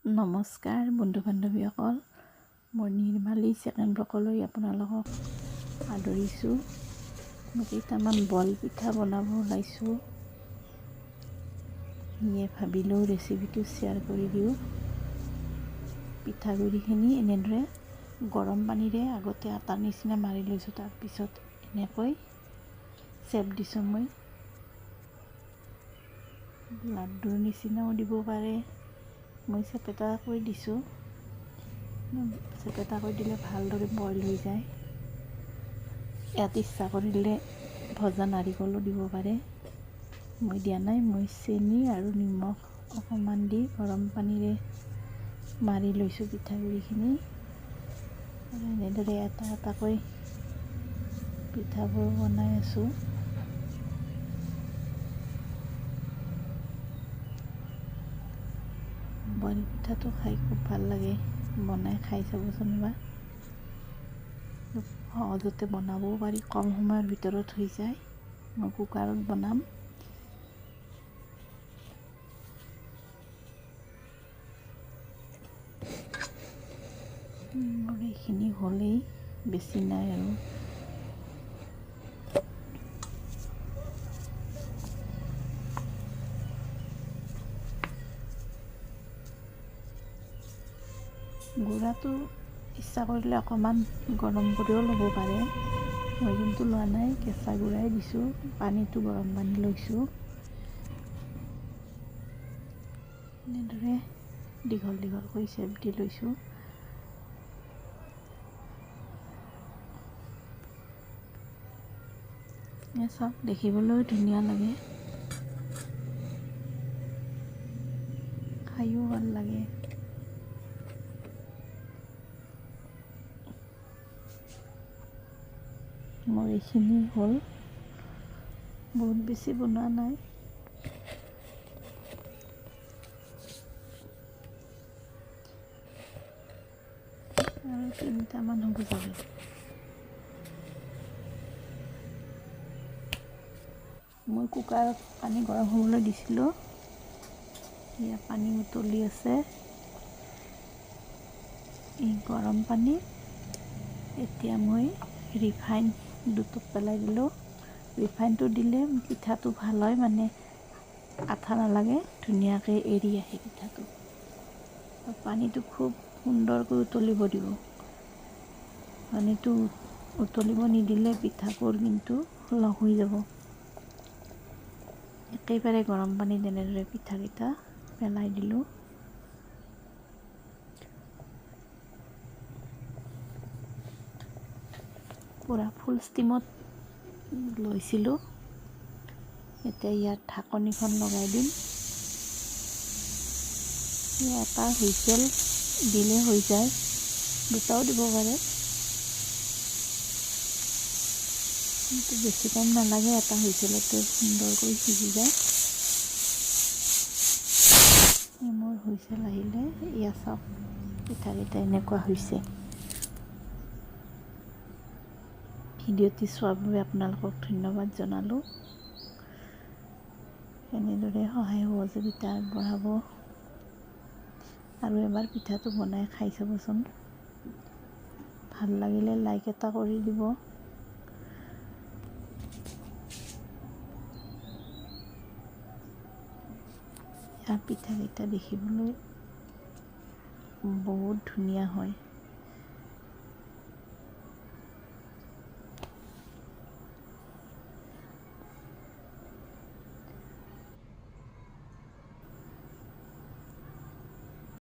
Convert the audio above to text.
নমস্কাৰ বন্ধু বান্ধৱীসকল, মই নিৰ্মালী ছেকেণ্ড ব্লকলৈ আপোনালোকক আদৰিছোঁ। মই কেইটামান বল পিঠা বনাব ওলাইছোঁ, সেয়ে ভাবিলোঁ ৰেচিপিটো শ্বেয়াৰ কৰি দিওঁ। পিঠাগুড়িখিনি এনেদৰে গৰম পানীৰে আগতে আটাৰ নিচিনা মাৰি লৈছোঁ, তাৰপিছত এনেকৈ চেপ দিছোঁ। মই লাড্ডুৰ নিচিনাও দিব পাৰে, মই চেপেটাকৈ দিছোঁ। চেপেটাকৈ দিলে ভালদৰে বইল হৈ যায়। ইয়াত ইচ্ছা কৰিলে ভজা নাৰিকলো দিব পাৰে, মই দিয়া নাই। মই চেনি আৰু নিমখ অকণমান দি গৰম পানীৰে মাৰি লৈছোঁ পিঠাগুড়িখিনি। আৰু এনেদৰে এটা এটাকৈ পিঠাবোৰ বনাই আছোঁ। বইল পিঠাটো খাই খুব ভাল লাগে, বনাই খাই চাবচোন এবাৰ। সহজতে বনাবও পাৰি, কম সময়ৰ ভিতৰত হৈ যায়। মই কুকাৰত বনাম। মোৰ এইখিনি হ'লেই, বেছি নাই আৰু। গুড়াটো ইচ্ছা কৰিলে অকণমান গৰম কৰিও ল'ব পাৰে, মই কিন্তু লোৱা নাই, কেঁচা গুড়াই দিছোঁ। পানীটো গৰম পানী লৈছোঁ। এনেদৰে দীঘল দীঘলকৈ চেপ দি লৈছোঁ। চাওক, দেখিবলৈও ধুনীয়া লাগে, খায়ো ভাল লাগে। মোৰ এইখিনি হ'ল, বহুত বেছি বনোৱা নাই। আৰু তিনিটামান হ'ব চাগে। মই কুকাৰত পানী গৰম হ'বলৈ দিছিলোঁ, এয়া পানী উতলি আছে। এই গৰম পানী এতিয়া মই ৰিফাইন দুটোপ পেলাই দিলোঁ। ৰিফাইনটো দিলে পিঠাটো ভাল হয়, মানে আঠা নালাগে, ধুনীয়াকৈ এৰি আহে পিঠাটো। পানীটো খুব সুন্দৰকৈ উতলিব দিব। পানীটো উতলিব নিদিলে পিঠাবোৰ কিন্তু লগ হৈ যাব। একেবাৰে গৰম পানীত এনেদৰে পিঠাকেইটা পেলাই দিলোঁ। পূৰা ফুল ষ্টিমত লৈছিলোঁ। এতিয়া ইয়াত ঢাকনিখন লগাই দিম। এটা হুইচেল দিলে হৈ যায়, দুটাও দিব পাৰে, কিন্তু বেছি টাইম নালাগে। এটা হুইচেলতে সুন্দৰকৈ সিজি যায়। মোৰ হুইচেল আহিলে, এয়া চাওক পিঠাকেইটা এনেকুৱা হৈছে। ভিডিঅ'টি চোৱাৰ বাবে আপোনালোকক ধন্যবাদ জনালোঁ। এনেদৰে সহায় সহযোগিতা আগবঢ়াব আৰু এবাৰ পিঠাটো বনাই খাই চাবচোন। ভাল লাগিলে লাইক এটা কৰি দিব। ইয়াৰ পিঠাকেইটা দেখিবলৈ বহুত ধুনীয়া হয়।